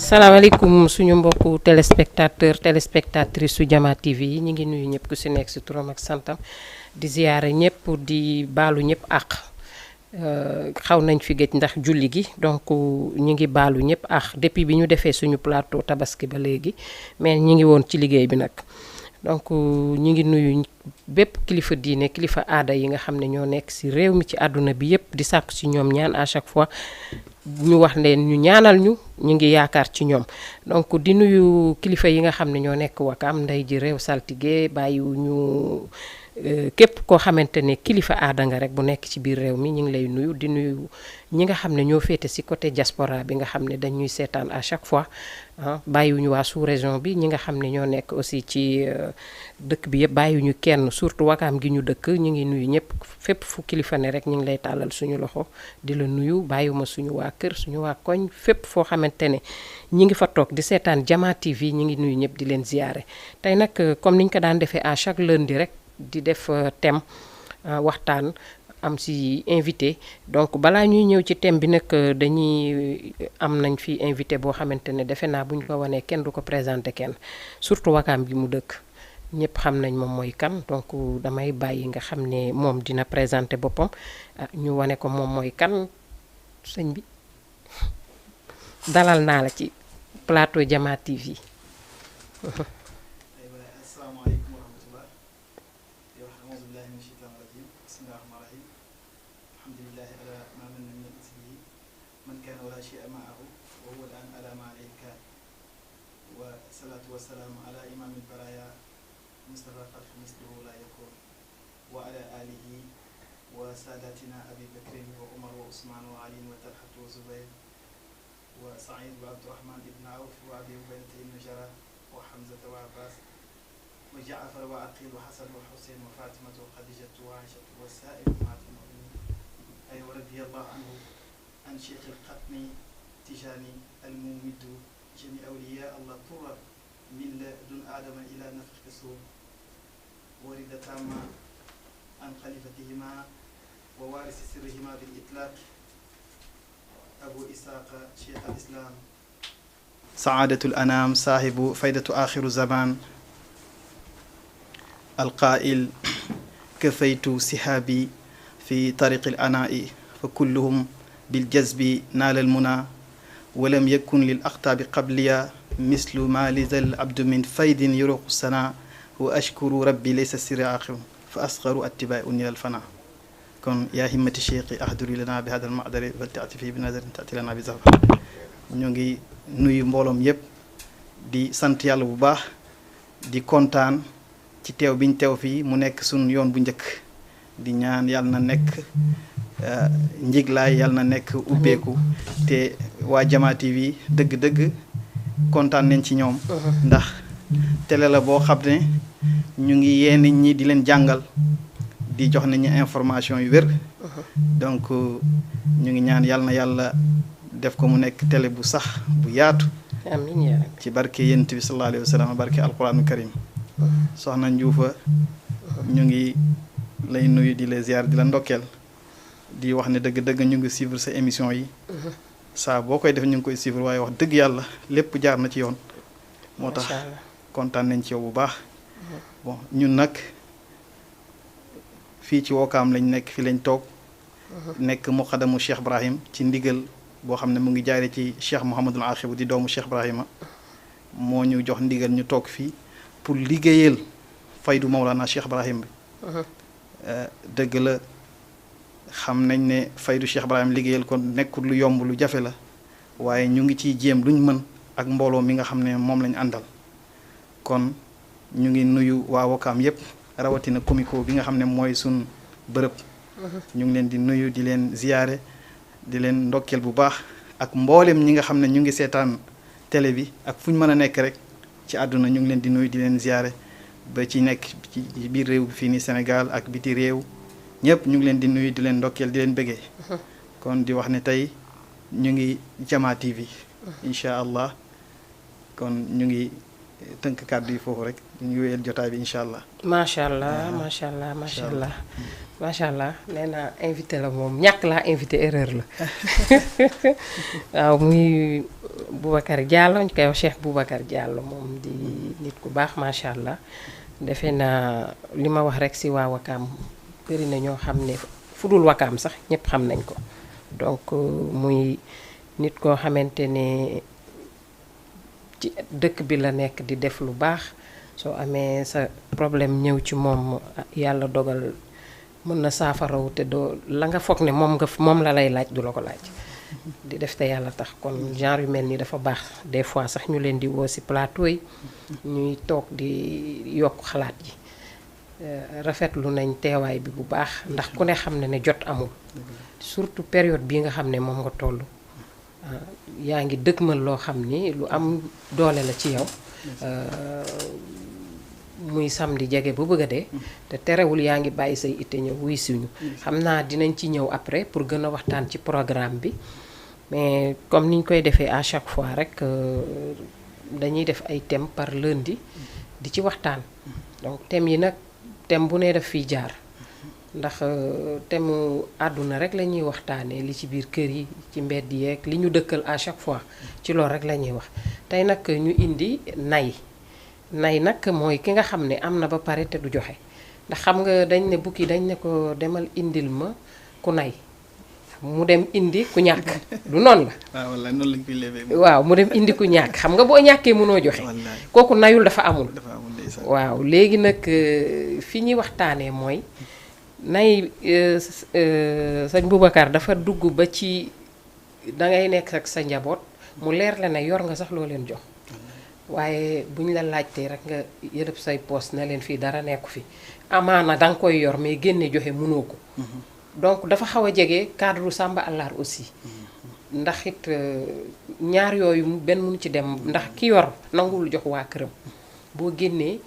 salaamaaleykum suñu mbokku téléspectatrice su Jama TV yi ñu ngi nuyu ñëpp ku si nekk si turam ak santam di ziyaare ñëpp di baalu ñëpp àq xaw nañ fi géej ndax julli gi donc ñu ngi baalu ñëpp àq depuis bi ñu defee suñu plateau tabaski ba léegi mais ñu ngi woon ci liggéey bi nag donc ñu ngi nuyu bépp kilifa diine kilifa aada yi nga xam ne ñoo nekk si réew mi ci àdduna bi yëpp di sàkku si ñoom ñaan à chaque fois ñu wax leen ñu ñaanal ñu ngi yaakaar ci ñoom donc di nuyu kilifa yi nga xam ne ñoo nekk Wakaam ndey ji réew saltige bàyyiwu ñu képp koo xamante ne kilifa aada nga rek bu nekk ci biir réew mi ñu ngi lay nuyu di nuyu ñi nga xam ne ñoo féete ci côté diaspora bi nga xam ne dañuy seetaan à chaque fois bàyyiwuñu waa sous région bi ñi nga xam ne ñoo nekk aussi ci dëkk bi yëpp bàyyiwuñu kenn surtout Wakaam gi ñu dëkk ñu ngi nuyu ñëpp fépp fu kilifa ne rek ñu ngi lay tàllal suñu loxo di la nuyu bàyyiwuma suñu waa kër suñu waa koñ fépp foo xamante ne ñi ngi fa toog di seetaan Jama TV ñi ngi nuyu ñëpp di leen ziyaare tey nag comme niñ ko daan defee à chaque lundi rek di def thème waxtaan am si invité donc balaa ñuy ñëw ci thème bi nag dañuy am nañ fi invité boo xamante ne defe naa bu ñu ko wanee kenn du ko présenté kenn surtout Wakaam gi mu dëkk ñëpp xam nañ moom mooy kan donc damay bàyyi nga xam ne moom dina présenté boppam ñu wane ko moom mooy kan sëñ bi dalal naa la ci plateau Jama TV. والسلام على إمام البرايا مصطفى خلف مثله لا يكون وعلى آله وساداتنا أبي بكر وعمر وعثمان وعلي وطلحة وزبير وسعيد وعبد الرحمن بن عوف وأبي عبيدة بن جراح وحمزة وعباس وجعفر وعقيل وحسن وحسين وفاطمة وخديجة وعائشة وسائر أمهات المؤمنين أي ورضي الله عنه عن شيخ الختم تجاني الممد جميع أولياء الله طرر من لدن آدم إلى نفخ الصور ورد تاما عن خليفتهما ووارث سرهما بالإطلاق أبو إسحاق شيخ الإسلام سعادة الأنام صاحب فائدة آخر الزمان القائل كفيت سحابي في طريق الأناء فكلهم بالجذب نال المنى ولم يكن للأقطاب قبلي مثل ما لذا العبد من فيد يروق السناء وأشكر ربي ليس السر آخر فأصغر اتباع إلى الفناء كن يا همة الشيخ أحضري لنا بهذا المقدر فلتأتي فيه بنظر تأتي لنا بزهر نيجي nuyu mbooloom yëpp di sant yàlla bu baax di kontaan ci teew biñ teew fii mu nekk sun yoon bu njëkk di ñaan yàlla na nekk njiglaay yàlla na nekk ubbeeku te waa Jama TV dëgg-dëgg kontaan nañ ci ñoom ndax télé la boo xam ne ñu ngi yee nit ñi di leen jàngal di jox nit ñi information yu wér donc ñu ngi ñaan yàlla na yàlla def ko mu nekk télé bu sax bu yaatu amiin yaa rabbi ci barke yonent bi sallallahu alayhi wa sallam barke alquraanul karim soxna Njuufa ñu ngi lay nuyu di la ziar di la ndokkeel di wax ne dëgg-dëgg ñu ngi suivre sa émission yi saa boo koy def ñu ngi koy suivre waaye wax dëgg yàlla lépp jaar na ci yoon moo tax kontaan nañ ci yow bu baax bon ñun nag fii ci Wakaam lañ nekk fi lañ toog nekk muqaddamu Cheikh Ibrahim ci ndigal boo xam ne mu ngi jaare ci Cheikh Mouhamadul Axibu di doomu Cheikh Ibrahima moo ñu jox ndigal ñu toog fii pour liggéeyal faydu Mawlana Cheikh Ibrahim bi dëgg la xam nañ ne faydu Cheikh Ibrahim liggéeyal ko nekkul lu yomb lu jafe la waaye ñu ngi ciy jéem luñ mën ak mbooloo mi nga xam ne moom lañ àndal kon ñu ngi nuyu waa Wakaam yépp rawatina comico bi nga xam ne mooy sun bërëb ñu ngi leen di nuyu di leen ziyaare di leen ndokkeel bu baax ak mboolem ñi nga xam ne ñu ngi seetaan télé bi ak fu ñu mën a nekk rek ci àdduna ñu ngi leen di nuyu di leen ziyaare ba ci nekk ci biir réew bi fii nii Sénégal ak biti réew ñëpp ñu ngi leen di nuyu di leen ndokkeel di leen bëggee kon di wax ne tey ñu ngi Jama TV incha allah kon ñu ngi tënk kàddu yi foofu rek ñu wéyal jotaay bi incha allah. macha allah macha allah macha allah macha allah nee naa invité la moom ñàkk laa invité erreur la waaw muy Boubacar Diallo ñu koy wax Cheikh Boubacar Diallo moom di nit ku baax macha allah defe naa li ma wax rek si waa Wakaam bëri na ñoo xam ne fudul Wakaam sax ñëpp xam nañ ko donc muy nit koo xamante ne ci dëkk bi la nekk di def lu baax soo amee sa problème ñëw ci moom yàlla dogal mën na saafarawu te doo la nga foog ne moom la lay laaj du la ko laaj di def te yàlla tax kon genre yu mel nii dafa baax des fois sax ñu leen di woo ci plateau yi ñuy toog di yokk xalaat yi rafetlu nañ teewaay bi bu baax ndax ku ne xam ne jot amul surtout période bii nga xam ne moom nga toll yaa ngi dëgmal loo xam ni lu am doole la ci yow muy samedi jege bu bëgg a dee te terewul yaa ngi bàyyi say itte ñëw wuy suñu xam naa dinañ ci ñëw après pour gën a waxtaan ci programme bi mais comme niñ koy defee à chaque fois rek dañuy def ay thèmes par lundi di ci waxtaan donc thèmes yi nag thème bu ne def fiy jaar ndax thème àdduna rek la ñuy waxtaanee li ci biir kër yi ci mbedd yeeg li ñu dëkkal à chaque fois ci loolu rek la ñuy wax tey nag ñu indi nay nag mooy ki nga xam ne am na ba pare te du joxe ndax xam nga dañ ne bukki dañ ne ko demal indil ma ku nay mu dem indi ku ñàkk du noonu la. waaw wallaay noonu lañ koy léebee. waaw mu dem indi ku ñàkk xam nga boo ñàkkee mënoo joxe. kooku nayul dafa amul. waaw léegi nag fi ñuy waxtaanee mooy nay sëñ Boubacar dafa dugg ba ci dangay nekk ak sa njaboot mu leer la ne yor nga sax loo leen jox. waaye bu ñu la laajtee rek nga yërëb say poos ne leen fii dara nekku fi amaana danga koy yor mais génne joxe mënoo ko donc dafa xaw a jege cadre Samba Allaar aussi ndax it ñaar yooyu benn mënu ci dem ndax ki yor nanguwul jox waa këram boo génnee